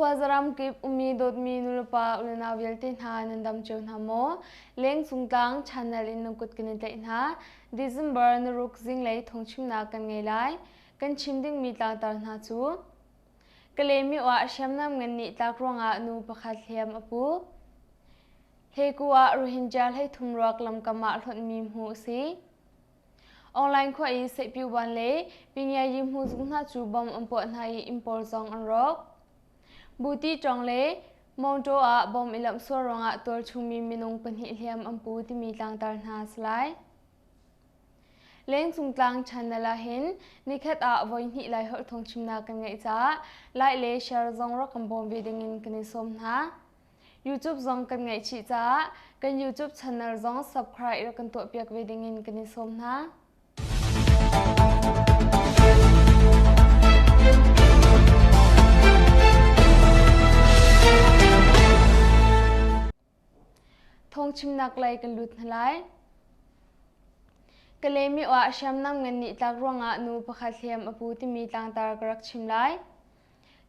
Khuazaram kip ummi dawtmi nulepa unau vialte hna nan dam cio hna maw? Lengcung tlang channel in nan kut kan in tlaih hna. December naruk zinglei thawngchimnak kan ngei lai. Kan chim dingmi tlangtar hna cu Kalaymyo ah hriamnam ngan nih tlak ruangah nu pakhat hliam a pu. Hleku ah Rohingya 33 ruak lamkam ah hlonhmi hmuh a si. Online khua i Seihpyuban le Pingiayi hmuzung hna cu bom an puah hna i inn pawl zong an rawk. Buti ṭawng le Mawngṭaw ah bom i lamh sual ruangah tualchungmi minung pahnih hliam an pu timi tlangtar hna a si lai. Lengcung tlang channel ah hin nikhat ah voihnih Laiholh thawngchimnak kan ngeih caah like le share zong rak kan bawm ve dingin kan in sawm hna. YouTube zong kan ngeih chih caah kan YouTube channel zong subscribe rak kan tuahpiak ve dingin kan in sawm hna. Thawngchimnak lei kan lut hna lai. Kalaymyo ah hriamnam ngan nih tlak ruangah nu pakhat hliam a pu timi tlangtar ka rak chim lai.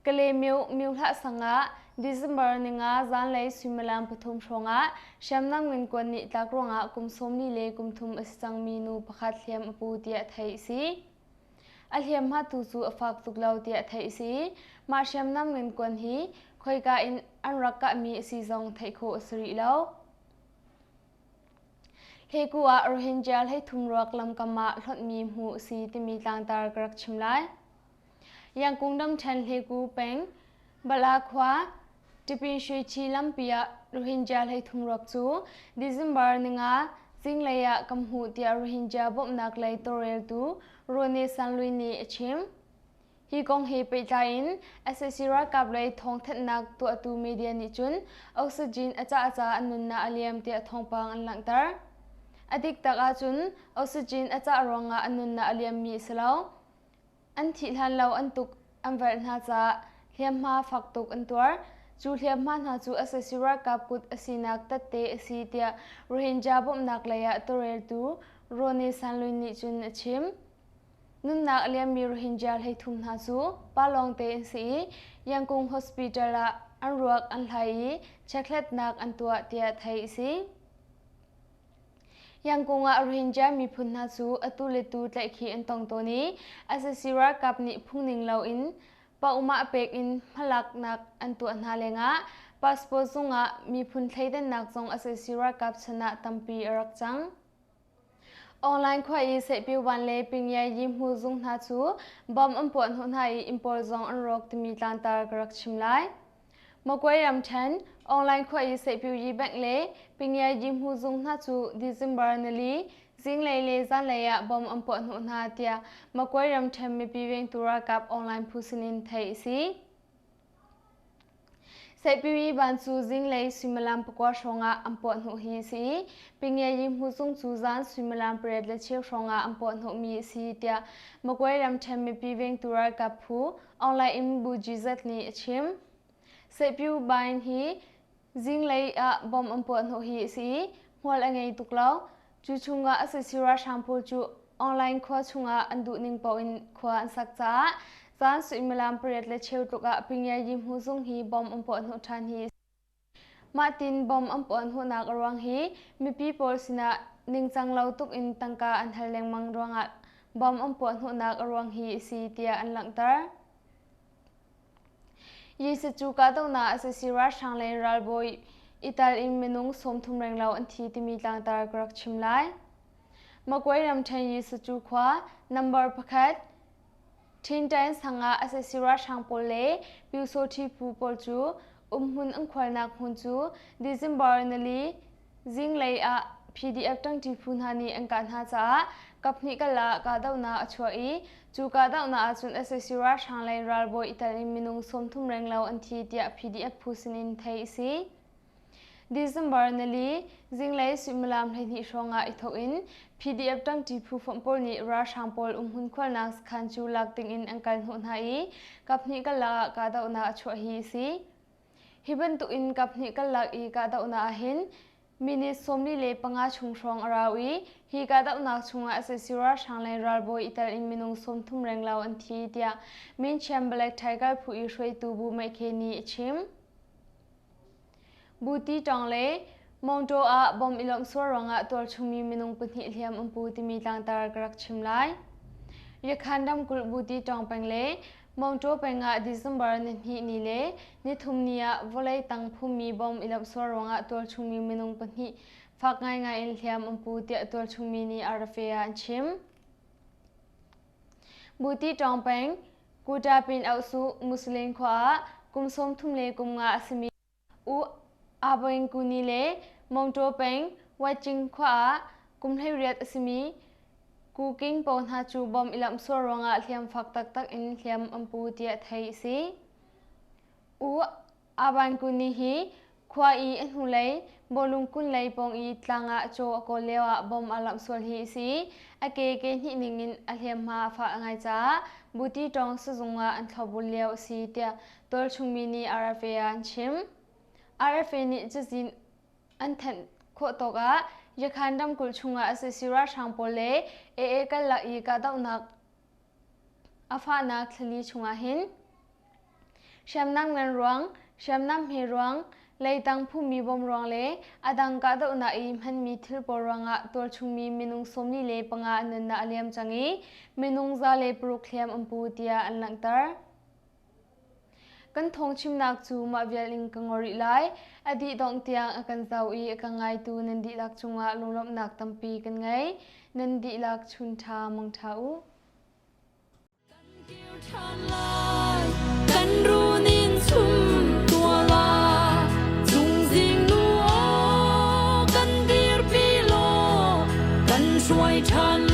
Kalaymyo Myohlah sang ah December ninga zanlei suimilam pathum hrawngah hriamnam ngankuan nih tlak ruangah kum 40 le kum thum a si cangmi nu pakhat hliam a pu tiah theih a si. A hliamhma tu cu a fak tuk lo tiah theih a si. Mah hriamnam ngankuan hi khoika in an rak kahmi a si zong theih khawh a si rih lo. Hleku ah Rohingya 33 ruak lamkam ah hlonhmi hmuh a si timi tlangtar ka rak chim lai. Yangkung ramṭhen Hlegu peng, Bala khua, Tipin Shwechi lampi ah Rohingya 33 ruak cu December ninga zinglei ah kan hmuh tiah Rohingya bawmhnak lei tawlreltu Rone Sanlui nih a chim. Hi kong he pehtlai in sac ralkap lei thawngthanhnak tuahtu media nih cun oxygen a cah caah an nunnak a liam tiah thawngpang an langhter. A dik tak ahcun oxygen a cah ruangah an nunnak a liammi a si lo. An thih hlan lo an tuk an velh hna caah hliamhma fak tuk an tuar. Cu hliamhma hna cu sac ralkap kut a sinak tette a si tiah Rohingya bawmhnak lei ah tawlreltu Rone Sanlwin nih cun a chim. Nunnak a liammi Rohingya 33 hna cu pa lawngte an si i Yangon Hospital ah an ruak an hlai i chekhlatnak an tuah tiah theih a si. Yangon ah Rohingya miphun hna cu atu le tu tlaihkhih an tong tawn i sac ralkap nih phungning loin paumah pek in hmalaknak an tuah hna lengah passport zungah miphun thleidannak zong sac ralkap chan ah tampi a rak cang. Online khua i Seihpiwan le Pingyai Hmu zung hna cu bomb an puah hnawh hna i inn pawl zong an rawk timi tlangtar ka rak chim lai. Magway ramṭhen, Online khua i Seihpyu Bank le Pingyai Hmu zung hna cu December nili zinglei le zanlei ah bomb an puah hnawh hna tiah Magway ramṭhen mipi vengtu ralkap online phu sinin theih a si. Seihpyu ban cu zinglei suimilam pakua hrawngah an puah hnawh hi a si i Pingyai Hmu zung cu zan suimilam pariat le cheu hrawngah an puah hnawhmi a si tiah Magway ramṭhen mipi vengtu ralkap phu Online in Bu GZ nih a chim. Seihpyu Bain hi zinglei ah bomb an puah hnawh hi a si i hmual a ngei tuk lo. Cu chungah sac ralhrang pawl cu online khua chungah an duhning paoh in khua an sak caah zan suimilam pariat le cheu tluk ah Pingyagyi hmuzung hi bomb an puah hnawh ṭhan hi a si. Mah tin bomb an puah hnawhnak a ruang hi mipi pawl sinah ningcang lo tuk in tangka an hal lengmang ruangah bomb an puah hnawhnak a ruang hi a si tiah an langhter. Jesuh cu kahdohnak sac ralhrang le ralbawi i tal in minung 30 renglo an thi timi tlangtar ka rak chim lai. Magway ramṭhen Jesuh cu khua number pakhat Ṭhinṭain sang ah sac ralhrang pawl le Pyusawṭhi phu pawl cu umhmun an khualnak hmun cu December nili zinglei ah PDF ṭangṭi phu hna nih an kah hna caah kaphnih kal ah kahdohnak a chuah i cu kahdohnak ahcun sac ralhrang lei ralbawi i tel in minung 30 renglo an thi tiah PDF phu sinin theih a si. December nili zinglei suimilam 12 hrawngah i thawk in PDF ṭangṭi phu fonh pawl nih ralhrang pawl umhmun khualnak sakhan cu lak dingin an kal hnawh hna i kaphnih karlak ah kahdohnak a chuah hi a si. Hi bantukin kaphnih karlak i kahdohnak ahhin Minute 45 chung hrawng a rau i hi kahdohnak chungah sac ralhrang le ralbawi i tel in minung 30 renglo an thi tiah Minchiam Black Tiger phu i hruaitu Bu Meikhe nih a chim. Buti ṭawng le Mawngṭaw ah bom i lawmh sual ruangah tualchungmi minung pahnih hliam an pu timi tlangtar ka rak chim lai. Yakhan ramkulh Buti ṭawng peng le Mawngṭaw peng ah December nihnih ni le nithum ni ah vawlei tang phummi bom i lamh sual ruangah tualchungmi minung pahnih fak ngaingai in hliam an pu tiah tualchungmi nih RFA ah an chim. Buti ṭawng peng Kutapin Auhsuh Muslim khua ah kum 35 a simi U Aboing Kuni le Mawngṭaw peng Waiching khua ah kum 18 a simi Ku King pawl hna cu bom i lamh sual ruangah hliam fak taktak in hliam an pu tiah theih a si. U Aban Kuni hi khua i a hnulei bawlung kun lei pawng i tlang ah caw a kawl lioah bom a lamh sual hi a si. A ke ke hnih ningin a hliamhma a fah ngai caah Buti ṭawng sizung ah an thlopbul lio a si tiah tualchungmi nih RFA ah an chim. RFA nih cazin an thanh khawh tawk ah Yakhan ramkulh chungah sac ralhrang pawl le AA karlak i kahdohnak a fahnak thlali chungah hin hriamnam ngan ruang, hriamnam hme ruang, leitang phummi bom ruang le a dang kahdohnak i hmanmi thil pawl ruangah tualchungmi minung 45 an nunnak a liam cang i minung 106 hliam an pu tiah an langhter. Kan thawngchimnak cu mah vial in ka ngol rih lai. A dih dongh tiang a kan zoh i a ka ngaitu nan dihlak cungah lunglawmhnak tampi kan ngei. Nan dihlak chun ṭha mang ṭha u. Kan kir ṭhan lai, kan runin chum tua la, cungzing nu aw kan dirpi law, kan hruai ṭhan.